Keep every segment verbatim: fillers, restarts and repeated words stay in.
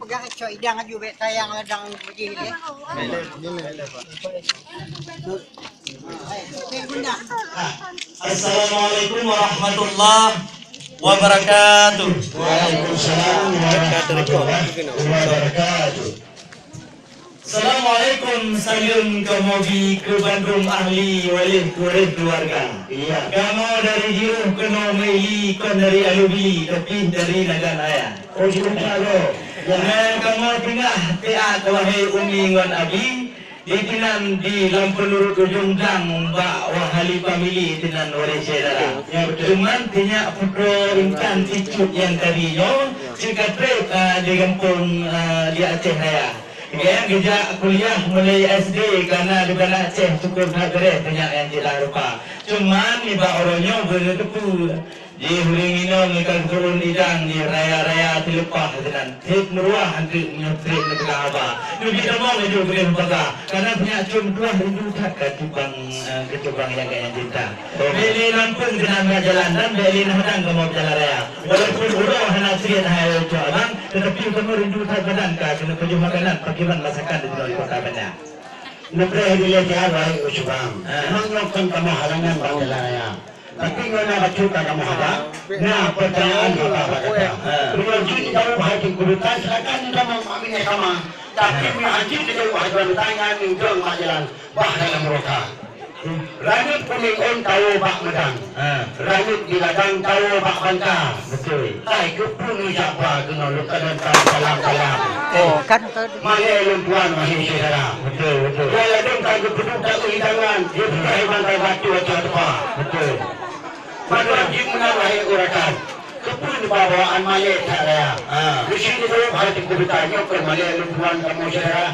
Peugah cok idang aju bèk tayang ladang bujih dia. Assalamualaikum warahmatullahi wabarakatuh. Waalaikumsalam warahmatullahi wabarakatuh. Assalamualaikum, saleuem kamoe bi keu bandum ahli waléh puréh keuluwarga. Iya. Kamoe dari jiôh keunoe meuili kon dari Alubili, tapi dari Nagan Raya. Oh, jiôh ka lom. Ya. Nyan kamoe teungoh teuat wahé umi ngon abi, disinan di lam peunurut ujong blang bak wahali famili sinan waréh syedara. Ya, betul. Cuman sinyak putroe intan sicut nyang tadi nyoe, cit ka trép, ah, di gampông, ah, di Aceh Raya. Gobnyan geujak kuliah mulai S D kana di Banda Aceh, syukur that beureh sinyak nyang jilah rupa. Cuman nibak uroe nyoe beuneuteupeu. Jih ureueng inong ka geuteu'un idang jih raya-raya teuleupah sinan. Trép meuruah anteuk meunyoe trép neupeugah haba. Neubi tamong laju beureh meupaga. Kana sinyak cit meutuah rindu that ka tubang, eh, keu tubang nyang gata cinta. Bèk lé lampeueng sinan bak jalan dan bèk lé neuhadang kamoe bak jalan raya. Walaupun uroe hana siat hai cuak abang, teutapi kamoe rindu that badan ka keuneuk pajoh makanan pakriban masakan di sinoe di Kota Banda. Neupreh dilèe siat wahé Ucubang. Ha. Memang nyoe kon kamoe halangan bak jalan raya. Tapi ngon na bacut ka kamoe hadang, na peutanyaan haba bak gata. Ha. Meunyoe jeuet jaweueb hai Teungku Sultan, silakan tamong bak binéh kama. Tapi meunyoe hana jeuet jaweueb hai Tuan Sultan, nyan udeueng bak jalan, bah dalam roka. Ranup kuning ôn tawoe bak meudang. Ha. Ranup di ladang tawoe bak bangka. Betul. Hai, keupeue neujak ba keunoe lôn kalon salam-salam. Oh, kan ke- Malèe lôn tuan wahé syedara. Betul, betul. Dua ladôm ka geupeuduek dakwah hidangan, dia bukan bangkai batu atau tepa. Betul. Bantuan jih meunan wahé urakan. Keupeue neuba bawaan malèe that raya? Ah. Geusyik neutôp hai Teungku Sultan nyoe keu malèe lôn tuan kamoe syedara.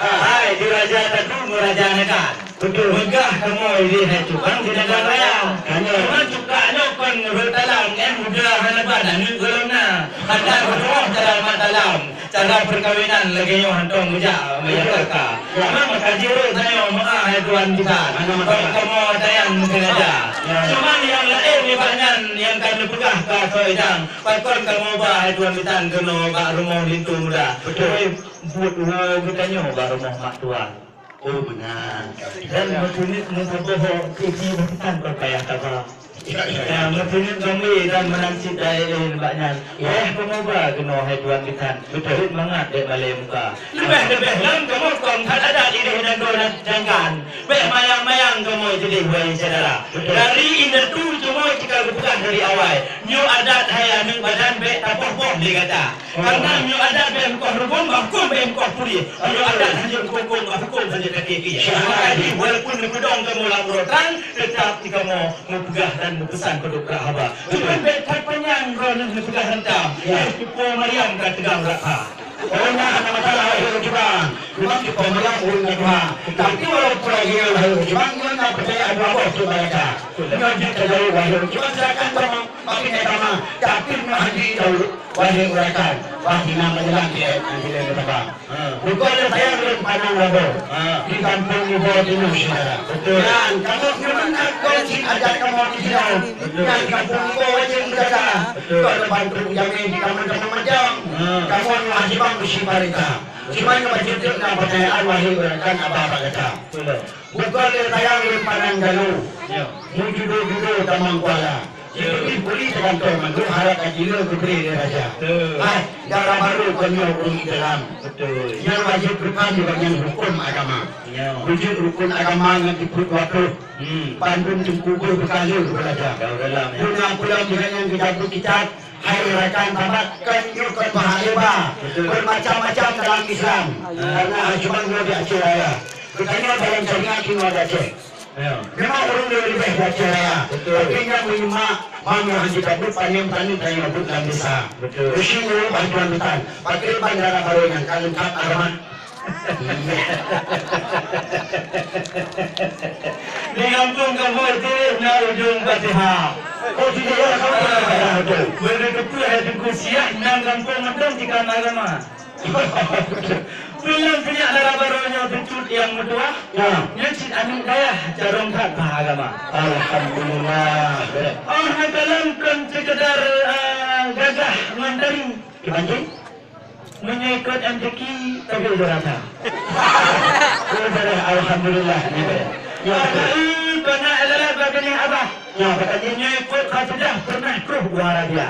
Hai, di raja tadu meuraja nyan kan? Betul. Meugah kamoe idéh hai tukang di Nagan Raya. Hanya. Cuma cukak nyoe kon rot talam, eh, muda hana ban aneuk golom na. Hana geutu'oh cara mat talam. Cara peukawinan lagèe nyoe hantom geujak meuiya kaka. Ya. Memang meukaji rot tanyoe meu'ah hai tuan bisan. Hana masalah. Kon kamoe tayang meusengaja. Ya. Cuma nyang laén nibak nyan nyang ka neupeugah ka soe idang. Pakon kamoe ba hai tuan bisan keunoe bak rumoh linto muda. Betul. Tapi buet woe geutanyoe bak rumoh mak tuan. Oh, meunan. Dan meuteumèe meusaboh TV meukeusang kon payah taba. Ya, ya, ya. Ya, meuteumèe gomé dan meunan cit dai laén bak nyan. Ya. Payah kamoe ba keunoe hai tuan bisan. Betul. Mangat bèk malèe muka. Leubeh-leubeh lam kamoe kong that adat idéh dan dua jangkan. Bèk mayang-mayang kamoe keudéh wahé syedara. Betul. Dari indatu kamoe cit ka geupeugah dari awai. Nyoe adat hai aneuk badan bèk tapoh-poh lé gata. Karena nyoe adat bèk meukoh rubông, bak hukôm bèk meukoh puri. Nyoe adat hanjeuet meuhukôm, bak hukôm hanjeuet takue pih. Maka jih, walaupun neupeudong kamoe lam uroe trang, teutap di kamoe meupeugah dan meupeusan padub brat haba. Cuman bèk that panyang droeneuh neupeugah hantom. Ya. Eh, cupo Maryam ka teugang brat ha. Oh, nyan hana masalah, wahé Ucubang. Memang cupo Maryam ureueng ka tuha. Tapi walaupun lagèe nyan, wahé Ucubang, nyoe na peucaya dua boh tu mereka. Nyoe jeuet tajaweueb, wahé Ucubang, silakan tamong. Makin agama, tapi nyoe hana jijaweueb, wahé urakan, bah hinan meujalan di ayat nyang dilèe meutabang. Ha. Bukan lé sayang lôn pandang lagoe. Ha. Di gampông Ibo Tinoh syedara. Betul. Nyan, kamoe nyoe meunan kon cit adat kamoe di sinoe. Betul. Nyan di gampông Ibo wajéb meujaga. Betul. Kon lôn bantu jamé di kamoe-kamoe macam. Ha. Kamoe nyoe hana jibang beusi barita. Cuma nyoe bak jeuet na peutanyaan wahé urakan haba bak gata. Betul. Bukan lé sayang lôn pandang galo. Ya. Meujudo-judo tamong kuala. Ya. Jiteubiet buri teugantoe mandum harab ka jileu geubri lé raja. Betul. Hai, dara barô kon nyoe ureueng Islam. Betul. Nyang wajéb rukon di bagian hukôm agama. Ya. Wujud rukon agama ngon jipeuet waktu. Hmm. Bandum teungku beuh beukah lheueh beulaja. Dalam, ya. Guna pulang dengan nyang geujak beukitab. Hai rakan sahabat, kon nyoe kon bahaya ba. Betul. Bermacam-macam dalam Islam. Ah. Karena ancaman nyoe di Aceh Raya. Geutanyoe dalam syariat keunoe di Aceh. Ya. Memang ureueng leubeh di Aceh Raya. Betul. Tapi nyang meunyimak, meunyoe hana jiteubiet, pané meutanyoe tanyoe buet lam desa. Betul. Di sinoe bantuan hutan. Pakri bandara baru nyang ka leungkap alamat. Di gampông kamoe teuh na ujong Fatihah. Oh, tidak, ya, kamu tidak ada betul. Beuteupeue hai Teungku Syiah, nyan gampông mantong tikam agama. Pulang sinyak dara barô nyoe teucut nyang meutuah. Ya. Nyan cit aneuk dayah carông that bak agama. Alhamdulillah. Oh, na kalon kon sekedar, ah, gagah ngon tari. Kiban jih? Meunyoe ikot M T Q, tapi udah rata. Udah, alhamdulillah, gitu. Ya, betul. Tapi, kena adalah bagian abah. Ya, betul. Meunyoe ikot qasidah, pernah troh u Arabia.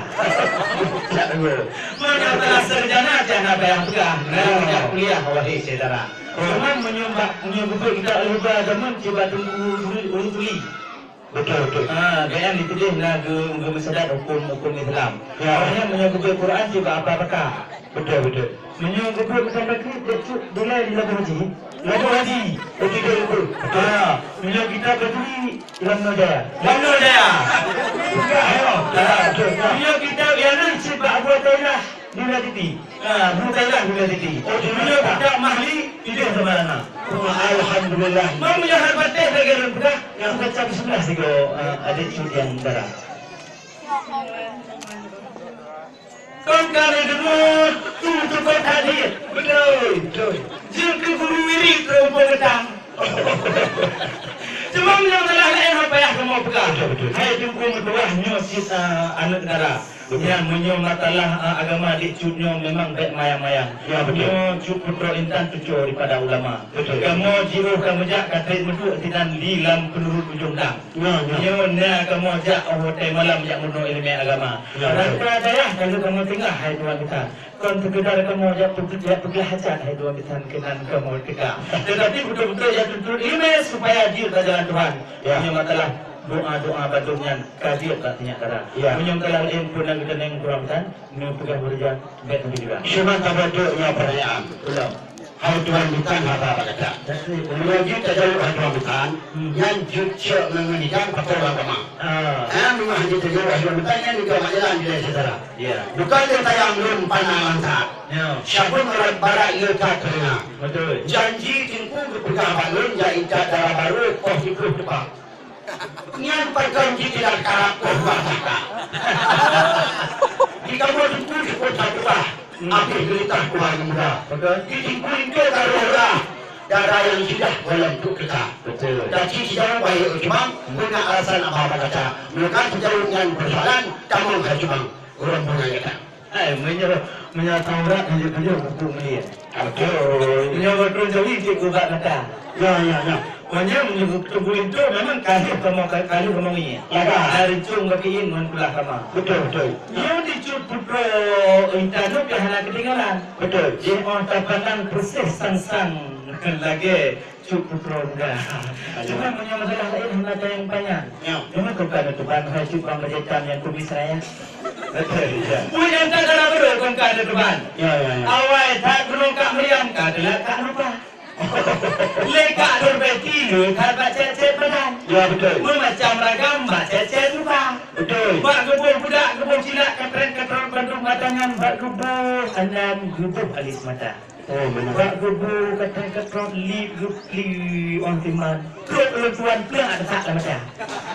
Ya, betul. Meunyoe telah sarjana, jangan bayang peugah. Nah, ya. Tidak kuliah, wahai syedara. Ya. Cuma meunyoe bak, meunyoe betul kita lupa agama, cuba tunggu dulu, dulu tuli. Betul, betul. Ha, gobnyan dituléh na geu-, geumeusadat huköm-huköm Islam. Ya. Awaknyan meunyoe geubri Quran cit bak apa peka. Betul, betul. Meunyoe geubri meusadat cit, cit dilai di Labuhan Haji. Labuhan Haji. Betul, betul, betul. Ha, meunyoe kitab Bajuri, Lam Nujaya. Lam Nujaya. Bukan, ayo. Ha, betul, betul. Meunyoe kitab Yanan cit bak Abu Athaillah. Dula Titi. Ah, bukan lah Dula Titi. Oh, dulu tak mahli, tidak sama lama. Oh, alhamdulillah. Mau menyahar batik bagi orang pedah, yang baca bismillah sigo, ah, adik cut yang darah. Kon kami dulu, tu cukup hadir. Betul, betul. Jika guru wirid terlalu petang. Cuma meunyoe masalah laén hana payah kamoe peugah. Betul, betul. Hai Teungku meutuah nyoe cit, ah, aneuk dara. Betul. Nyan meunyoe masalah, ah, agama dik cut nyoe memang bèk mayang-mayang. Ya, betul. Nyoe cut putroe intan cucoe daripada ulama. Betul. Kamoe jiôh kamoe jak ka trép meuduek sinan di lam peunurut ujong dang. Ya, ya. Nyoe na kamoe jak 'oh watèe malam jak meurunoe ileumèe agama. Ya, betul. Rata dayah ka lheueh kamoe tinggai hai tuan bisan. Kon sekedar kamoe jak peuge-, jak peugah hajat hai dua bisan keunan kamoe teuka. Tetapi beutôi-beutôi jak tuntut ileumèe supaya jeuet bak jalan Tuhan. Ya. Meunyoe masalah doa-doa bandum nyan ka jeuet bak sinyak dara. Ya. Meunyoe masalah laén pun nyang geutanyoe kurang bisan, neupeugah beureujan bèk neupeugah. Cuma tabacut nyoe peurtanyaan. Ulôn. Hai tuan bisan haba bak gata. Betul. Meunyoe jeuet tajaweueb hai tuan bisan, hmm, nyan jeuet cok ngon ngon ikan patong lam kama. Ah. Eh, meunyoe hana tajaweueb hai tuan bisan, nyan juga mak jalan jilai syedara. Ya. Bukan lé sayang lôn pana lam that. Ya. Syabun urat barat le ka teuringa. Betul. Janji Teungku geupeugah bak lôn jak intat dara barô poh siplôh teupah. Nyan pakon jitilat karab poh bah that. Di kamoe Teungku cukôp that teupah. Hmm. Abéh geuritah tuha nyang muda. Betul. Di Teungku linto ka roh rah. Dara nyang sudah gohlom trok teuka. Betul. Tapi sijaweueb hai Cubang, hmm, peue na alasan haba bak gata. Meunyoe ka sijaweueb nyan peusoalan, tamong hai Cubang. Ureueng peungajaran. Hai, meunyoe, meunyoe Taurat hanjeuet-hanjeuet buku mulia. Betul. Meunyoe beutôi jadi cit geubat mata. Ya, ya, ya. Meunyoe, meunyoe Teungku linto memang ka lheueh kamoe, ka, ka lheueh kamoe ngieng. Ya, ka. Dari cung bak ién ngon kulah kama. Betul, betul. Nyoe di cut putroe intan nyoe pih hana keutinggalan. Betul. Jih 'oh tapandang peuséh sang-sang lagèe cut putroe muda. Aduh. Cuma meunyoe masalah laén hana tayang panyang. Ya. Cuma kon ka neutuban hai cut bang bajèe tam nyang kumis raya. Betul, ya. Pui nyang ka dara beurôh kon ka neutuban. Ya, ya, ya. Awai that gunong Kak Maryam ka teulat Kak Rupa. Lé Kak Nur Betty lé that bak cét-cét badan. Ya, betul. Meumacam ragam bak cét-cét rupa. Betul. Bak geuboh budak, geuboh cilak, katrek-katrek bandum mata nyan, bak geuboh anam, geuboh alis mata. Oh, benar. Bak geubu katang ketrot lip geupli ôn timan. Trok ulôn tuan peuet adak lam mata.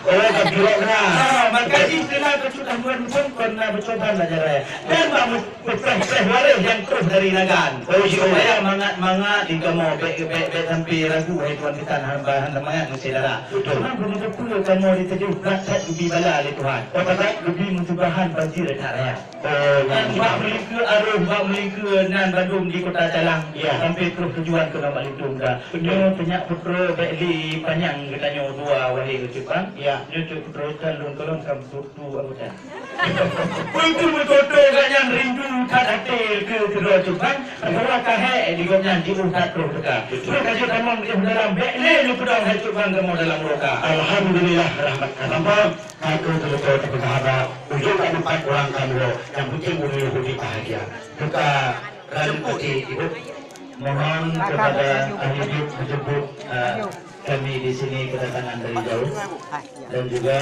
Oh, ka jurok na. Ah, maka jih keunan bacut Tuhan pun kon na beucoban bak jalan raya. Dan bak mu-, peupreh-preh waréh nyang troh dari Nagan. Oh, iya. Supaya mangat-mangat di kamoe bèk, bèk, bèk sampai ragu hai tuan bisan hamba, hamba mangat ngon syedara. Betul. Cuma beuneuteupeu kamoe di teujeuh brat that geubi bala lé Tuhan. Oh, betul. Geubi meusubahan banjir that raya. Oh, dan bak meulingkeu areueh, bak meulingkeu nan bandum di Kota Calang, ya, sampai troh tujuan keunoe bak linto muda. Betul. Nyoe teunyak putroe bèk lé panyang geutanyoe dua, wahé Cut Bang. Ya. Nyoe cut putroe tan lôn kalon kam tu, tu anggota. Beutôi-beutôi gobnyan rindu that até keu keudroe Cut Bang, peukara ka hék di gobnyan jiôh that troh teuka. Betul. Troh ka jeuet tamong di dalam, bèk lé neupeudong hai Cut Bang kamoe dalam roka. Alhamdulillah, rahmat ka sampoe. Ka keuh teuh beutôi tapeugah haba, ujong ka meupat urang ka mulo, nyang penting ureueng Yahudi bahagia. Teuka ranup até ibu. Mohon kepada ahli jub menjemput, eh, kami di sini kedatangan dari jauh dan juga